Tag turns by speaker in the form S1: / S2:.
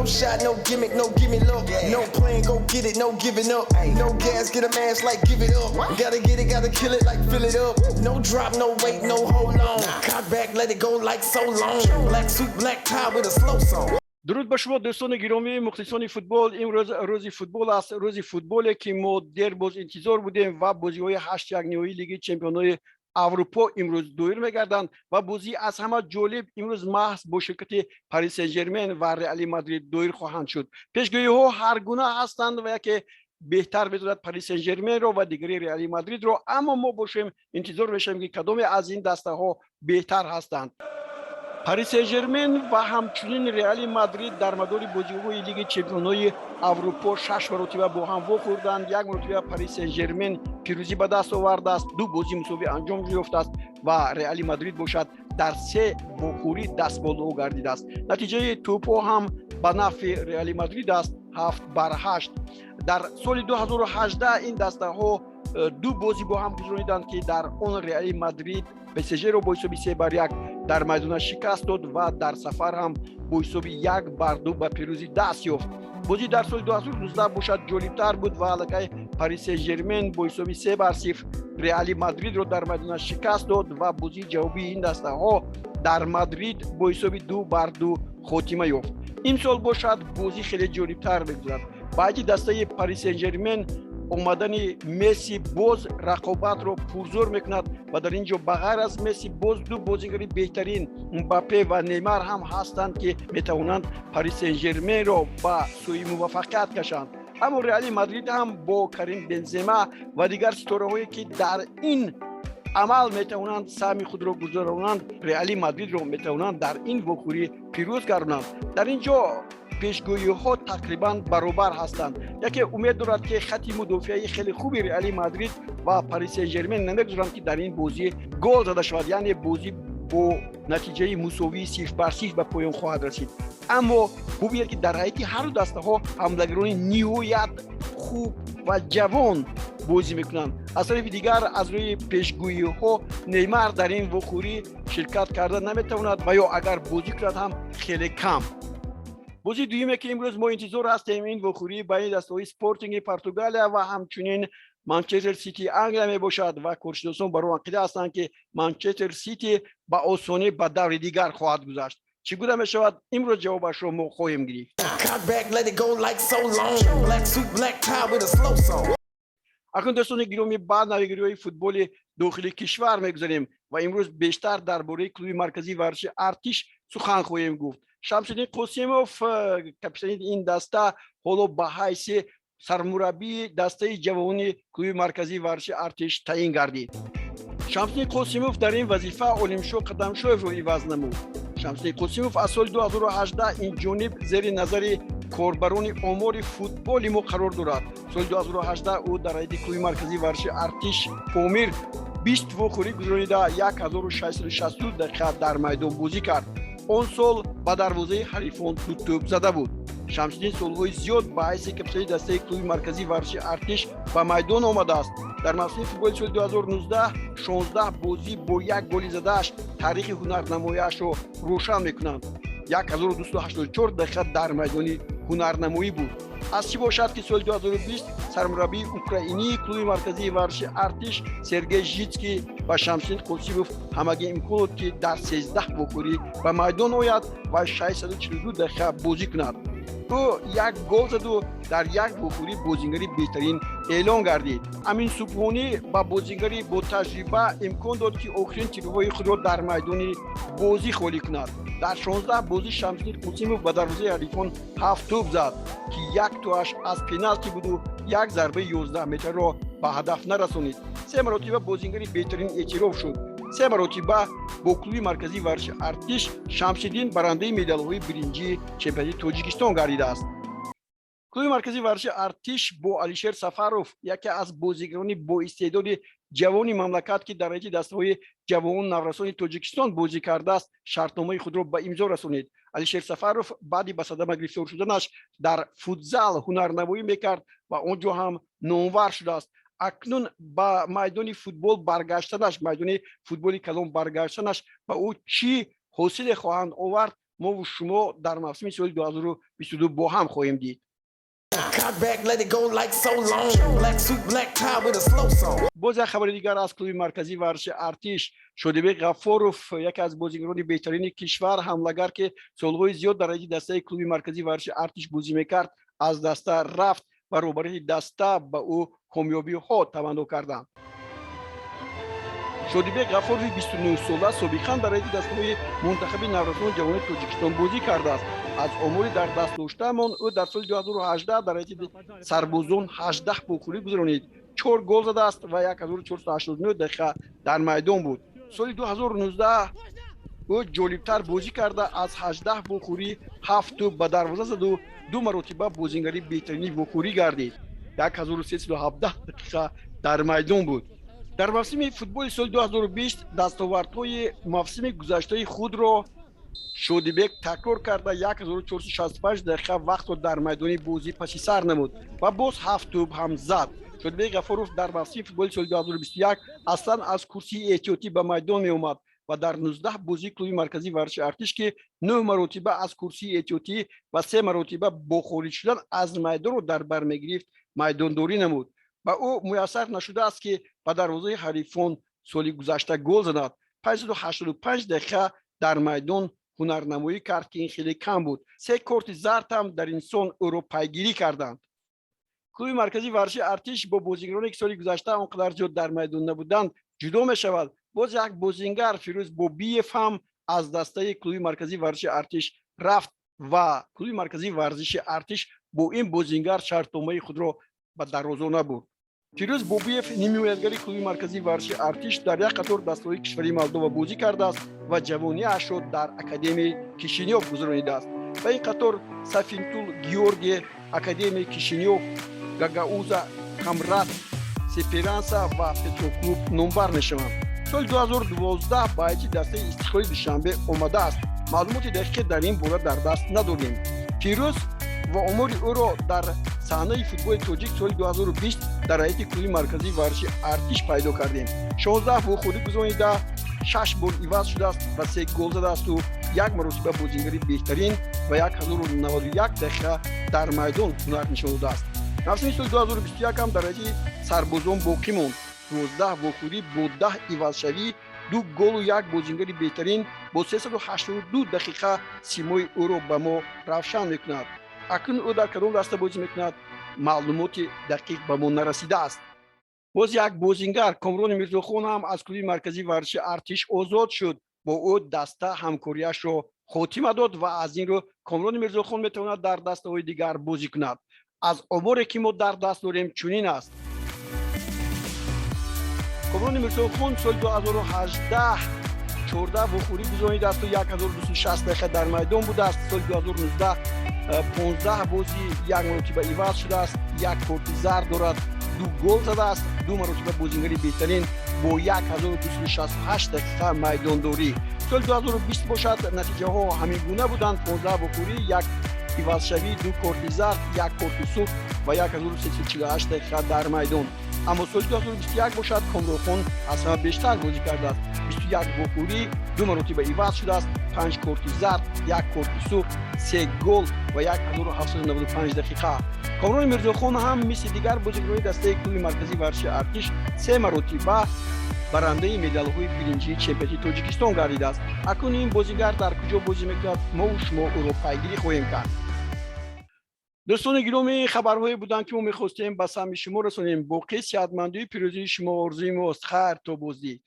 S1: No shot, no gimmick, no gimme look. No plan, go get it, no giving up. No gas, get a mask like give it up. Gotta get it, gotta kill it like fill it up. No drop, no wait, no hold on. Cock back, let it go like so long. Black suit, black tie with a slow song.
S2: Дуруд ба шумо, дӯстони гиромӣ, мухлисони футбол. Имрӯз рӯзи футбол аст, рӯзи футболе, ки мо дербоз интизор будем ва бозиҳои ҳашт-як ниҳоии Лиги чемпионҳои Аврупо имрӯз доир мегарданд ва бозии аз ҳама ҷолиб имрӯз маҳз бо ширкати Пари Сен Жермен ва Реали Мадрид доир хоҳанд шуд. Пешгӯиҳо ҳар гуна ҳастанд ва яке беҳтар медонад Пари Сен Жерменро ва дигари Реали Мадридро, аммо мо бошем, интизор мешавем, ки кадоме аз ин дастаҳо беҳтар ҳастанд. Пари Сен Жермен ва ҳамчунин Реали Мадрид дар мадори бозиҳои Лиги чемпионҳои Аврупо шаш маротиба бо ҳам вохӯрданд. Як маротиба Пари Сен Жермен пирӯзӣ ба даст овардааст, ду бозӣ мусовӣ анҷом ёфтааст ва Реали Мадрид бошад, дар се вохӯрӣ дастболо гардидааст. Натиҷаи тӯбҳо ҳам ба нафъи Реали Мадрид аст, 7 бар 8. Дар соли 2018 ин дастаҳо ду бозӣ бо ҳам гузарониданд, ки дар он Реали Мадрид ПСЖ-ро бо ҳисоби 3 бар 1 дар майдона шикаст дод ва дар сафар ҳам бо ҳисоби 1 бар 2 ба пирӯзӣ даст ёфт. Бозӣ дар соли 2019 бошад, ҷолибтар буд ва аллакай Пари Сен Жермен бо ҳисоби 3 бар 0 Реали Мадридро дар майдона шикаст дод ва бозии ҷавобии ин дастаҳо дар Мадрид бо ҳисоби 2 бар 2 хотима ёфт. Имсол бошад, бозӣ хеле ҷолибтар мегузарад. Баъди дастаи Пари Сен Жермен омадани Месси боз рақобатро пурзӯр мекунад ва дар ин ҷо ба ғайр аз Месси боз ду бозигари беҳтарин, Мбаппе ва Неймар, ҳам ҳастанд, ки метавонанд Пари Сен Жерменро ба сӯи муваффақият кашанд. Аммо Реали Мадрид ҳам бо Карим Бензема ва дигар ситораҳое, ки дар ин амал метавонанд саҳми худро гузаронанд, Реали Мадридро метавонанд дар ин вохӯрӣ пирӯз гардонанд. Дар ин ҷо пешгӯиҳо тақрибан баробар ҳастанд. Яке умед дорад, ки хати мудофиаи хеле хуби Реали Мадрид ва Пари Сен Жермен намегузоранд, ки дар ин бозӣ гол зада шавад, яъне бозӣ бо натиҷаи мусовии 0 бар 0 ба поён хоҳад расид. Аммо бубинед, ки дар ҳайати ҳарду дастаҳо ҳамлагарони ниҳоят хуб ва ҷавон бозӣ мекунанд. Аз тарафи дигар, аз рӯи пешгӯиҳо, Неймар дар ин вохӯрӣ ширкат карда наметавонад ва ё агар бозӣ кунад ҳам, хеле кам. Бозии дуюме, ки имрӯз мо интизор ҳастем, ин вохӯрии байни дастаҳои Спортинги Португалия ва ҳамчунин Манчестер Сити Англия мебошад ва коршиносон бар он ақида ҳастанд, ки Манчестер Сити ба осонӣ ба даври дигар хоҳад гузашт. Чӣ гуна мешавад, имрӯз ҷавобашро мо хоҳем гирифт.
S1: Cock back, let it go like so long. Black suit, black tie with a slow song.
S2: Акнун, дӯстони гиромӣ, ба навигириҳои футболи дохили кишвар мегузарем ва имрӯз бештар дар бораи клуби марказии варзиши Артиш сухан хоҳем гуфт. Шамсиддин Қосимов, капитани ин даста, ҳоло ба ҳайси сармураббии дастаи ҷавони клуби марказии варзиши Артиш таъин гардид. Шамсиддин Қосимов дар ин вазифа Олимшо Қадамшоевро иваз намуд. Шамсиддин Қосимов аз соли 2018 ин ҷониб зери назари корбарони омори футболи мо қарор дорад. Соли 2018 ӯ дар ҳайати клуби марказии варзиши Артиш Помир 20 вохӯрӣ гузаронида, 1662 дақиқа дар майдон бозӣ кард. Он сол ба дарвозаи ҳарифон ду тӯб зада буд. Шамсиддин солҳои зиёд ба ҳайси капитани дастаи клуби марказии варзиши Артиш ба майдон омадааст. Дар мавсими футболи соли 2019 16 бозӣ бо як голи задааш таърихи ҳунарнамояшро рӯшан мекунанд. 1284 дақиқа дар майдони ҳунарнамоӣ буд. Аз чӣ бошад, ки соли 2020 сармураббии украинии клуби марказии варзиши Артиш Сергей Житский ба Шамсиддин Қосимов ҳамагӣ имкон дод, ки дар 13 вохӯрӣ ба майдон ояд ва 642 дақиқа бозӣ кунад. Ӯ як гол заду дар як вохӯрӣ бозингари беҳтарин эълон гардид. Амин Субҳонӣ ба бозингари ботаҷриба имкон дод, ки охирин тирҳои худро дар майдони бозӣ холӣ кунад. Дар 16 бозӣ Шамсиддин Қосимов ба дарвозаи ҳарифон ҳафт тӯб зад, ки як тоаш аз пеналти буду як зарбаи 11 метрро ба ҳадаф нарасонид. Се маротиба бозингари беҳтарин эътироф шуд. Се маротиба бо клуби марказии варзиши Артиш Шамсиддин барандаи медалҳои биринҷии чемпионати Тоҷикистон гардидааст. Клуби марказии варзиши Артиш бо Алишер Сафаров, яке аз бозигарони боистеъдоди ҷавони мамлакат, ки дар ҳайати дастаҳои ҷавону наврасони Тоҷикистон бозӣ кардааст, шартномаи худро ба имзо расонид. Алишер Сафаров баъди ба садама гирифтор шуданаш дар футзал ҳунарнамоӣ мекард ва он ҷо ҳам номвар шудааст. Акнун ба майдони футбол баргаштанаш, майдони футболи калон баргаштанаш ба ӯ чӣ ҳосиле хоҳанд овард, Мову шумо дар мавсими соли 2022 бо ҳам хоҳем дид.
S1: Cock back, let it go like so long. Black suit, black tie with a slow song.
S2: Боз як хабари дигар аз клуби марказии варзиши Артиш. Шодибек Ғаффоров, яке аз бозигарони беҳтарини кишвар, ҳамлагар, ки солҳои зиёд дар ҳайати дастаи клуби марказии варзиши Артиш бозӣ мекард, аз даста рафт ва роҳбарии даста ба ӯ комёбиҳо таманно карданд. Шодибек Ғаффорови 29 сола собиқан дар ҳайати дастаҳои мунтахаби наврасону ҷавонони Тоҷикистон бозӣ кардааст. Аз омори дар даст доштаамон, ӯ дар соли 2018 дар ҳайати сарбозон 18 вохӯрӣ гузаронид, чор гол задааст ва 1489 дақиқа дар майдон буд. Соли 2019 ӯ ҷолибтар бозӣ карда, аз 18 вохӯрӣ ҳафт тӯб ба дарвоза заду ду маротиба бозингари беҳтарини вохӯрӣ гардид, 1317 дақиқа дар майдон буд. Дар мавсими футболи соли 2020 дастовардҳои мавсими гузаштаи худро Шодибек такрор карда, 1465 дақиқа вақтро дар майдони бозӣ паси сар намуд ва боз ҳафт тӯб ҳам зад. Шодибек Ғаффоров дар мавсими футболи соли 2021 аслан аз курсии эҳтиётӣ ба майдон меомад ва дар 19 бозии клуби марказии варзиши Артиш, ки нӯҳ маротиба аз курсии эҳтиётӣ ва се маротиба бо хориҷ шудан аз майдонро дар бар мегирифт, майдондорӣ намуд. Ба ӯ муяссар нашудааст, ки ба дарвозаи ҳарифон соли гузашта гол занад. 585 дақиқа дар майдон ҳунарнамоӣ кард, ки ин хеле кам буд. Се корти зард ҳам дар инсон ӯро пайгирӣ карданд. Клуби марказии варзиши Артиш бо бозигароне, ки соли гузашта он қадар зиёд дар майдон набуданд, ҷудо мешавад. Боз як бозингар, Фирӯз Бобиев, ҳам аз дастаи клуби марказии варзиши Артиш рафт ва клуби марказии варзиши Артиш бо ин бозингар шартномаи худро ба дарозо набурд. Фирӯз Бобиев, нимҳимоятгари клуби марказии варзиши Артиш, дар як қатор дастаҳои кишвари Молдова бозӣ кардааст ва ҷавониашро дар академияи Кишинёв гузаронидааст. Ба ин қатор Сфинтул Георгие, академияи Кишинёв, Гагауза Камрат, Сперанса ва Петроклуб номбар мешаванд. Соли 2012 ба ҳайати дастаи Истиқлоли Душанбе омадааст. Маълумоти дақиқе дар ин бора дар даст надорем. Фирӯз ва омори ӯро дар саҳнаи футболи тоҷик соли 2020 дар ҳайати клуби марказии варзиши Артиш пайдо кардем. 16 вохӯрӣ гузаронида, шаш бор иваз шудааст ва се гол задаасту як маротиба бозингари беҳтарин ва 1091 дақиқа дар майдон ҳунар нишон додааст. Мавсими соли 2021 ҳам дар ҳайати сарбозон боқӣ монд: 12 вохӯрӣ бо 10 ивазшавӣ, ду голу як бозингари беҳтарин бо 382 дақиқа симои ӯро ба мо равшан мекунад. Акнун ӯ дар кадом даста бозӣ мекунад, маълумоти дақиқ ба мо нарасидааст. Боз як бозингар, Комрони Мирзохон, ҳам аз клуби марказии варзиши Артиш озод шуд. Бо ӯ даста ҳамкориашро хотима дод ва аз ин рӯ Комрони Мирзохон метавонад дар дастаҳои дигар бозӣ кунад. Аз оморе, ки мо дар даст дорем, чунин аст: Комрони Мирзохон соли 2018 14 вохӯрӣ гузаронидааст, 1260 дақиқа дар майдон будааст. Соли 2019 15 бозӣ, як маротиба иваз шудааст, як корти зард дорад, ду гол задааст, ду маротиба бозингари беҳтарин бо 1268 дақиқа майдондорӣ. Соли 2020 бошад, натиҷаҳо ҳамин гуна буданд: 15 вохӯрӣ, як ивазшавӣ, ду корти зард, як корти сурх ва 1348 дақиқа дар майдон. Аммо соли 2021 бошад, Комронхон аз ҳама бештар бозӣ кардааст: 21 вохӯрӣ, ду маротиба иваз шудааст, панҷ корти зард, як корти сурх, се гол ва 1795 дақиқа. Комрони Мирзохон ҳам мисли дигар бозигарони дастаи клуби марказии варзиши Артиш се маротиба барандаи медалҳои биринҷии чемпионати Тоҷикистон гардидааст. Акнун ин бозигар дар куҷо бозӣ мекунад, мову шумо ӯро пайгирӣ хоҳем кард. Дӯстони гиромӣ, хабарҳое буданд, ки мо мехостем ба самъи шумо расонем. Боқӣ сиҳатмандию пирӯзии шумо орзуи мост. Хайр, то боздид.